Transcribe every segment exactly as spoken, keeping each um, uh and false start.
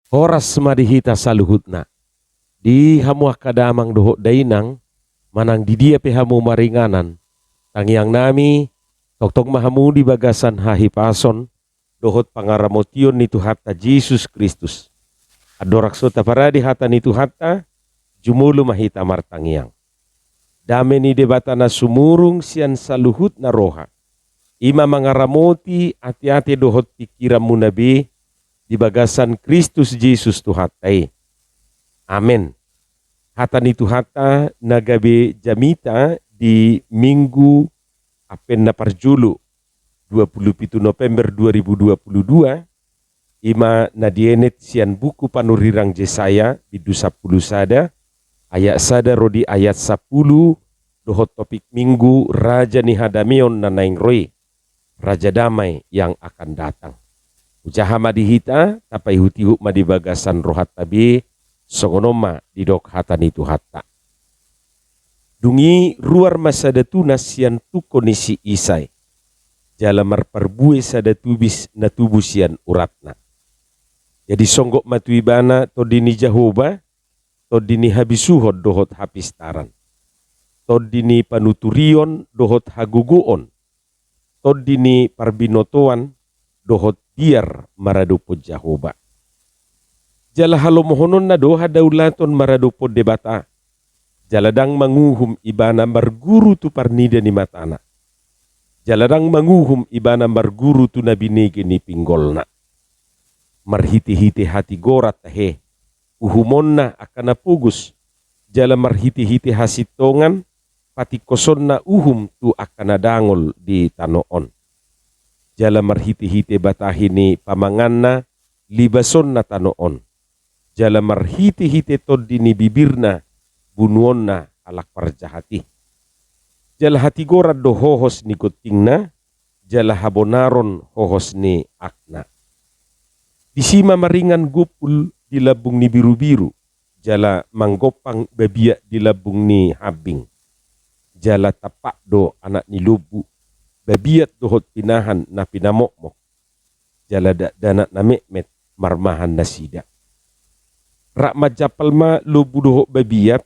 Horas ma di hita saluhutna. Di hamu angka damang dohot dainang, manang di dia pe hamu maringanan, tangiang nami, tongtong ma hamu di bagasan hahipason dohot pangaramotion ni Tuhanta Jesus Kristus. Andorang so taparade hata ni Tuhanta, jumolo ma hita martangiang. Dame ni Debata na sumurung sian saluhutna roha, i ma mangaramoti ateate dohot pingkiranmuna be di bagasan Kristus Jesus Tuhanta i. Amen. Hata ni Tuhanta na gabe jamita di Minggu Advent na parjolo, dua puluh pitu November dua ribu dua puluh dua, i ma na dienet sian buku panurirang Jesaya, bindu sampulu sada, ayat sada ro di ayat sampulu, dohot topik Minggu, Raja ni Hadameon na naeng ro i, Raja Damai yang akan datang. Hujaha ma di hita, tapaihutihut ma di bagasan rohanta be, songon on ma didok hata ni Tuhanta. Dung i ruar ma sada tunas sian tungko ni si Isai, jala marparbue sada tubis na tubu sian uratna. Jadi songgop ma tu ibana tondi ni Jahowa, tondi ni habisuhon dohot hapistaran, tondi ni panuturion dohot hagogoon, tondi ni parbinotoan dohot biar maradophon Jahowa. Jala halomohononna do hadaulaton maradophon Debata, jala ndang manguhum ibana marguru tu parnida ni matana, jala ndang manguhum ibana marguru tu na binege ni pinggolna. Marhitehite hatigoran tahe uhumonna angka na pogos, jala marhitehite hasintongan patingkosonna uhum tu angka na dangol di tano on. Jala marhitehite batahi ni pamanganna libasonna tano on. Jala marhitehite tondi ni bibirna bunuonna halak parjahat i. Jala hatigoran do hohos ni gontingna, jala habonaron hohos ni akna. Disi ma maringan gompul di lambung ni birubiru, jala manggompang babiat di lambung ni hambing. Jala tampak do anak ni lombu, babiat dohot pinahan na pinamokmok, jala dakdanak na metmet marmahan nasida. Rap manjampal ma lombu dohot babiat,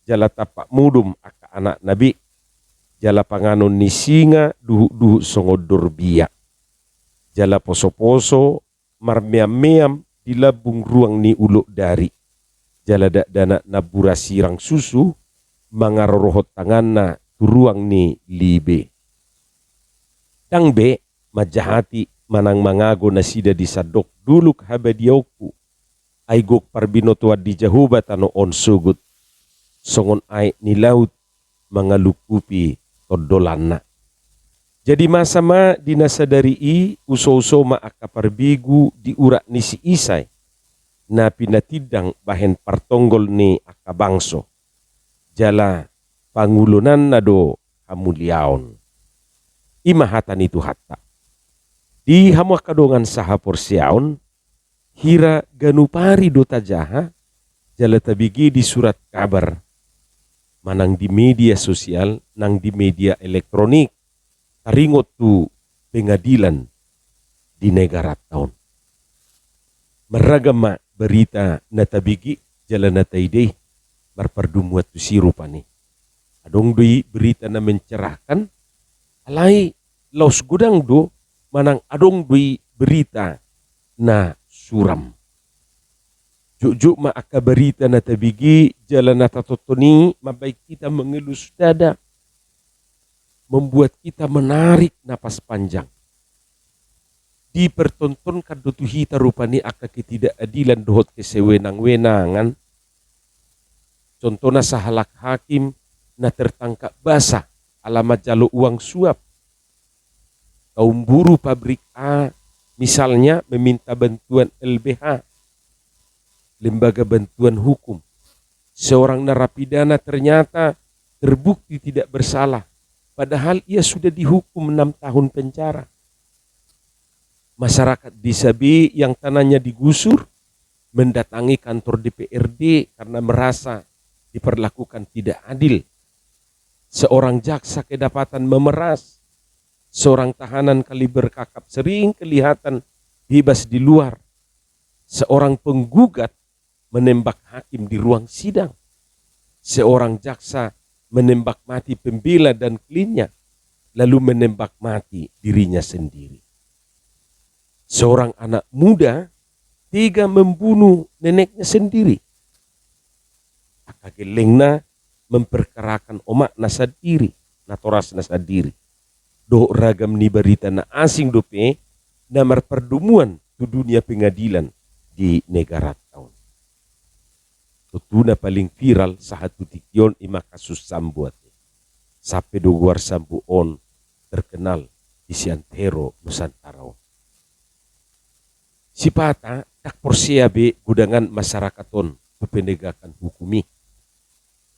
jala tampak modom angka anakna be, jala panganon ni singa duhutduhut songon dor biak. Jala posoposo marmeammeam di lambung ruang ni ulok dari, jala dakdanak na bura sirang susu mangarorohon tanganna tu ruang ni libe. Ndang be manjahati manang mangago nasida di sandok dolok habadiaonku, ai gok parbinotoan ni Jahowa tano on sogot, songon aek ni laut mangalungkupi tondolanna. Jadi masa ma di na sadari i, usouso ma angka parbegu di urat ni si Isai, na pinatindang bahen partonggol ni angka bangso, jala pangulonanna do hamuliaon. I ma hata ni Tuhanta. Di hamu angka dongan sahaporseaon, hira ganup ari do tajaha, jala tabege di surat kabar, manang di media sosial, nang di media elektronik, taringot tu pengadilan di negaranta on. Marragam ma barita na tabege jala na taida i marpardumuan tusi rupani. Adong do i berita na mencerahkan, alai laos godang do manang adong do i berita na suram. Jotjot ma angka barita na tabege jala na tatonton i mambahen hita mengelus dada, membuat kita menarik napas panjang. Dipertontonkan do tu hita rupani angka ketidakadilan dohot kesewenang-wenangan. Contohna sahalak hakim na tertangkap basah ala manjalo uang suap. Kaum buruh pabrik A misalnya meminta bantuan L B H, Lembaga Bantuan Hukum. Seorang narapidana ternyata terbukti tidak bersalah, padahal ia sudah dihukum enam tahun penjara. Masyarakat desa B yang tanahnya digusur mendatangi kantor D P R D karena merasa diperlakukan tidak adil. Seorang jaksa kedapatan memeras. Seorang tahanan kaliber kakap sering kelihatan bebas di luar. Seorang penggugat menembak hakim di ruang sidang. Seorang jaksa menembak mati pembela dan kliennya, lalu menembak mati dirinya sendiri. Seorang anak muda tega membunuh neneknya sendiri. Angka gellengna memperkarakan omakna sandiri, natorasna sandiri. Dohot ragam ni barita na asing dope na marpardomuan tu dunia pengadilan di negaranta on. Tontu na paling viral sahat tu tingki on ima kasus Sambo ate. Sampe do goar Sambo on terkenal di siantero Nusantara on. Sipata ndang porsea be godangan masyarakat on tu penegakan hukum i.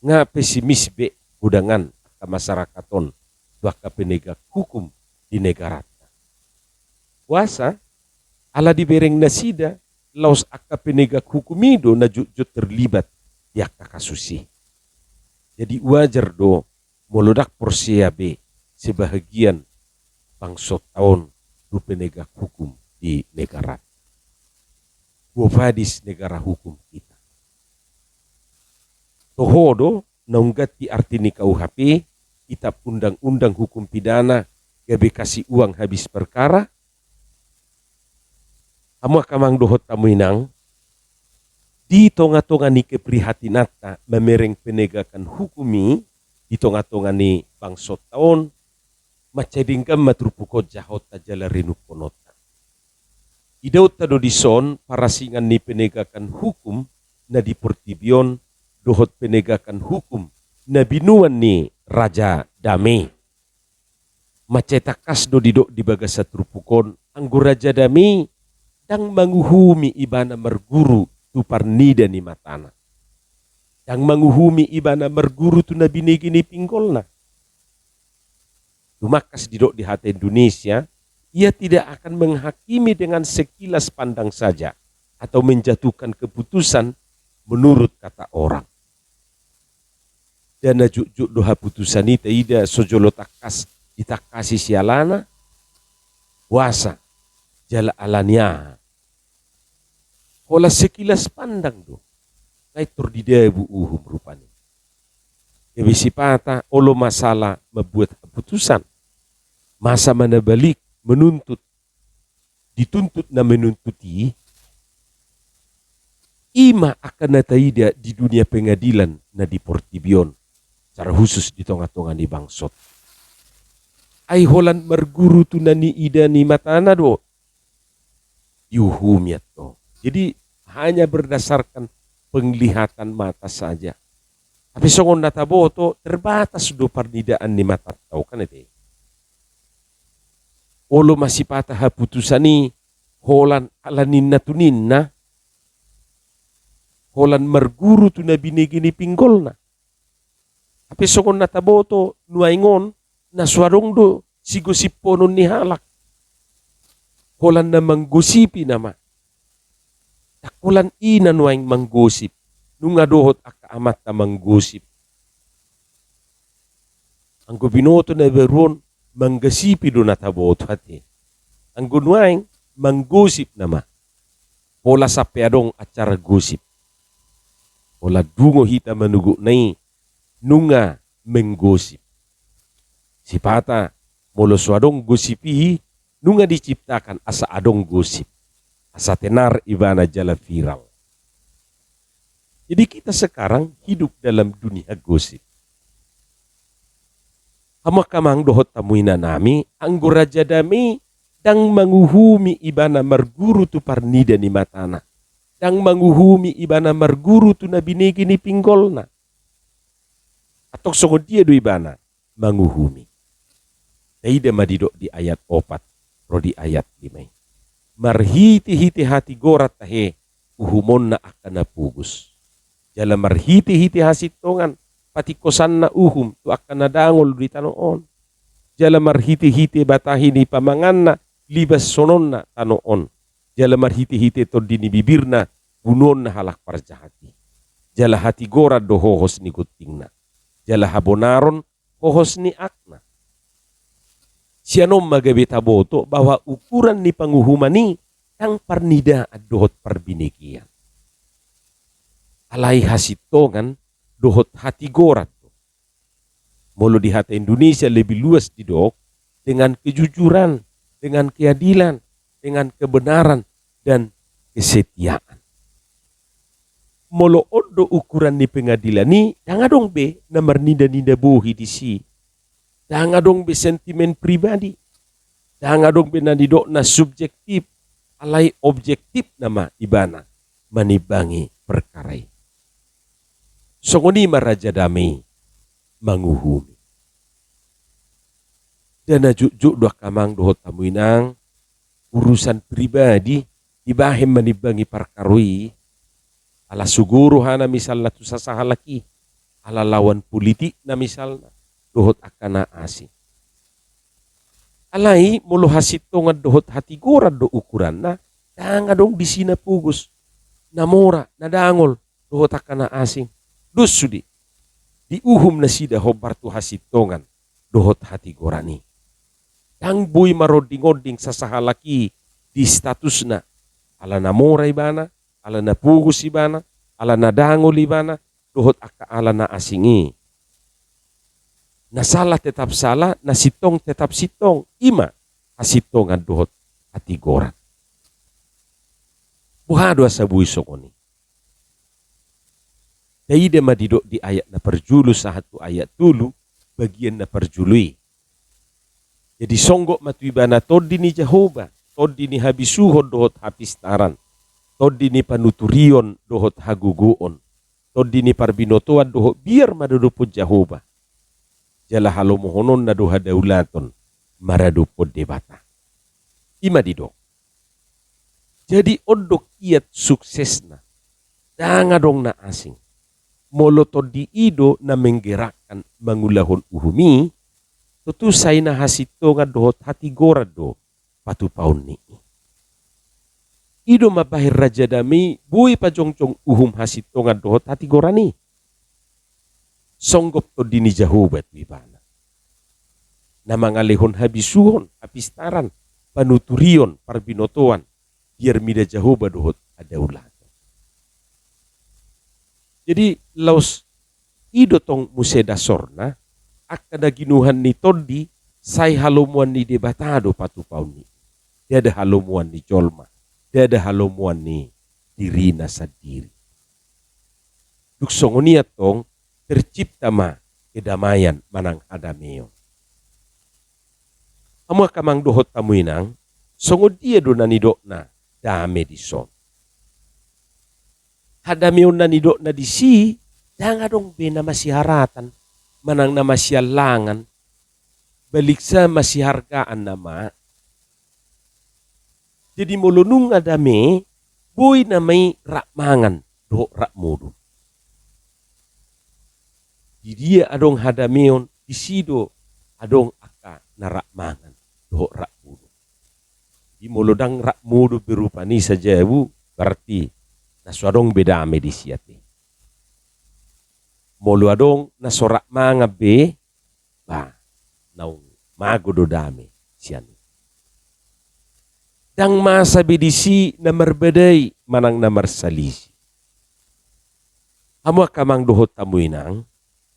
Nga pesimis be godangan angka masyarakat on tu angka penegak hukum di negaranta. Boasa? Ala dibereng nasida laos angka penegak hukum i do na jotjot terlibat di angka kasus i. Jadi wajar do molo ndang porsea be sebahagian bangsonta on tu penegak hukum di negaranta. Quo vadis negara hukum kita. Toho do naung ganti arti ni KUHP, kitab undang-undang hukum pidana, gabe kasih uang habis perkara. Hamu angka amang dohot hamu inang, di tonga-tonga ni keprihatinanta mamereng penegakan hukum i di tonga-tonga ni bangsonta on, mansai denggan ma turpuk on jahaonta jala rinupkononta. Idaonta do dison parasingan ni penegakan hukum na di portibi on dohot penegakan hukum na binoan ni Raja Dame. Mansai tangkas do didok di bagasan turpuk on, anggo Raja Dame i ndang manguhumi ibana marguru tu parnida ni matana. Ndang manguhumi ibana marguru tu na binege ni pinggolna. Tumangkas didok di hata Indonesia, ia tidak akan menghakimi dengan sekilas pandang saja atau menjatuhkan keputusan menurut kata orang. Ndang na jotjot do haputusan i taida so jolo tangkas ditangkasi sialana, boasa, jala ala ni aha. Holan sekilas pandang do. Nga pintor didabu uhum rupani. Gabe sipata olo ma sala mambuat haputusan. Masa ma na balik menuntut, dituntut na menuntut i, ima angka na taida di dunia pengadilan na di portibi on, secara khusus di tonga-tonga ni bangsonta. Ai holan marguru tu na niida ni matana do diuhumi antong. Jadi hanya berdasarkan penglihatan mata saja. Tapi songon na taboto, terbatas do parnidaan ni matanta on, kan ate. Olo ma sipata haputusan i holan ala ninna tu ninna, holan marguru tu na binege ni pinggolna. Hape songon na taboto nuaeng on, na so adong do sigosiphonon ni halak. Holan na manggosipi nama. Ndang holan i na nuaeng manggosip. Nunga dohot angka amanta manggosip. Anggo binoto na baru on, manggosipi do na taboto ate. Anggo nuaeng, manggosip nama. Pola sampe adong acara gosip. Pola dungo hita manogotna i, nunga menggosip. Sipata, molo so adong gosip i, nunga diciptakan asa adong gosip. Asa tenar ibana jala viral. Jadi kita sekarang hidup dalam dunia gosip. Hamu angka amang dohot hamu inanami, anggo Raja Dame i ndang manguhumi ibana marguru tu parnida ni matana. Ndang manguhumi ibana marguru tu na binege ni pinggolna. Antong songon dia do ibana manguhumi? Taida ma didok di ayat opat ro di ayat lima i. Marhite-hite hatigoran tahe uhumonna angka na pogos. Jala marhite-hite hasintongan patingkosanna uhum tu angka na dangol di tano on. Jala marhite-hite batahi ni pamanganna libashononna tano on. Jala marhite-hite tondi ni bibirna bunuonna halak parjahat i. Jala hatigoran do hohos ni gontingna. Jala habonaron hohos ni angna. Sian on ma gabe taboto bahwa ukuran ni panguhuman i ndang parnidaan dohot parbinegean. Alai hasintongan dohot hatigoran do. Molo di hata Indonesia lebih luas didok, dengan kejujuran, dengan keadilan, dengan kebenaran, dan kesetiaan. Molo on do ukuran ni pengadilan i, ndang adong be na marnida-nida bohi disi. Ndang adong be sentimen pribadi. Ndang adong be na nidokna subjektif, alai objektif nama ibana manimbangi perkara i. Songon i ma Raja Dame i manguhumi. Ndang na jotjot do angka amang dohot hamu inang, urusan pribadi dibahen manimbangi parkara i, ala so guru hana misalna tu sasahalak i, ala lawan politikna misalna, dohot angka na asing. Alai molo hasintongan dohot hatigoran do ukuranna, ndang adong disi na pogos, na mora, na dangol, dohot angka na asing. Dos sude, diuhum nasida hombar tu hasintongan dohot hatigoran i. Ndang boi maronding-onding sasahalak i di statusna, ala na mora ibana, ala na pogos ibana, ala na dangol ibana, dohot angka ala na asing i. Na sala tetap sala, na sintong tetap sintong, i ma hasintongan dohot hatigoran. Boha do asa boi songon i? Taida ma didok di ayat na parjolo sahat tu ayat tolu, bagian na parjolo i. Jadi songgop ma tu ibana tondi ni Jahowa, tondi ni habisuhon dohot hapistaran, tondi ni panuturion dohot hagogoon, tondi ni parbinotoan dohot biar maradophon Jahowa. Jala halomohononna do hadaulaton maradophon Debata. I ma didok. Jadi on do kiat suksesna. Ndang adong na asing. Molo tondi i do na menggerakkan mangulahon uhum i, tutu sai na hasintongan dohot hatigoran do patupaon ni i. I do mambahen Raja Dame i boi pajongjong uhum hasintongan dohot hatigoran i. Songgop tondi ni Jahowa tu ibana. Na mangalehon habisuhon, hapistaran, panuturion, parbinotoan, biar mida Jahowa dohot hadaulaton. Jadi laos i do tong muse dasorna, angka na ginuhan ni tondi, sai halomoan ni Debata do patupaon ni i. Ndada halomoan ni jolma, ndada halomoan ni dirina sandiri. Dung songon i antong tercipta ma kedamaian manang hadameon. Hamu angka amang dohot hamu inang, songon dia do na nidokna dame dison? Hadameon na nidokna disi, ndang adong be na masiharatan, manang na masiallangan, baliksa masihargaan nama. Jadi molo nunga dame, boi nama i rap mangan dohot rap modom. Di dia adong hadameon, disi do adong angka na rap mangan dohot rap modom. Jadi molo ndang rap modom be rupani sajabu, berarti na so adong be dame disi ate. Molo adong na so rap mangan be, ba, naung mago do dame sian i. Ndang masa be disi na marbadai manang na marsalisi. Hamu angka amang dohot hamu inang,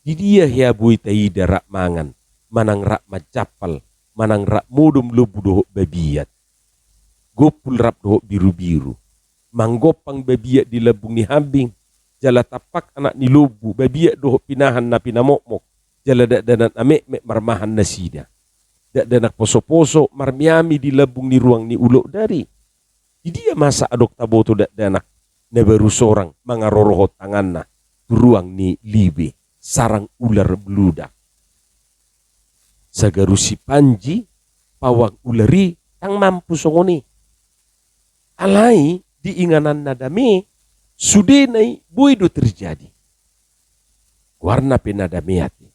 di dia hea boi taida rap mangan, manang rap manjampal, manang rap modom lombu dohot babiat, gompul rap dohot birubiru, manggompang babiat di lambung ni hambing, jala tampak anak ni lombu, babiat dohot pinahan na pinamokmok, jala dakdanak na metmet marmahan nasida. Dakdanak posoposo marmiami di lambung ni ruang ni ulok dari. Di dia masa adong taboto dakdanak na baru sorang mangarorohon tanganna tu ruang ni libe, sarang ular beludak. Sagaru si Panji, pawang ular i, ndang mampu songon i. Alai di inganan na dame, sudena i boi do terjadi. Goarna pe na dame ate,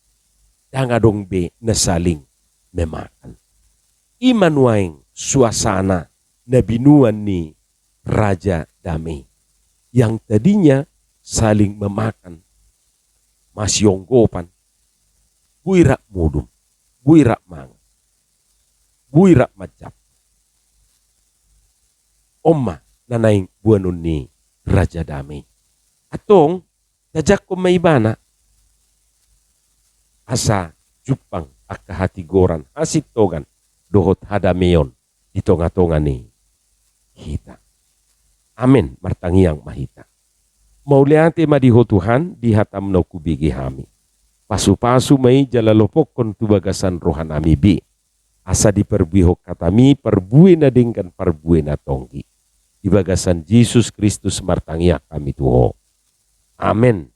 ndang adong be na saling memakan. I ma nuaeng suasana na binuan ni Raja Dame i, yang tadinya saling memakan, masionggopan, boi rap modom, boi rap mangan, boi rap manjampal. On ma na naeng boanon ni Raja Dame i. Antong, tajangkon ma ibana asa jumpang angka hatigoran, hasintongan dohot hadameon di tonga-tonga ni hita. Amen. Martangiang ma hita. Mauliate ma di Ho Tuhan, di hataM na hubege hami. Pasu-pasu ma i jala lopokkon tu bagasan rohanami be, asa diparbuehon hataMi parbue na denggan, parbue na tonggi. Di bagasan Jesus Kristus martangiang hami tu Ho. Amen.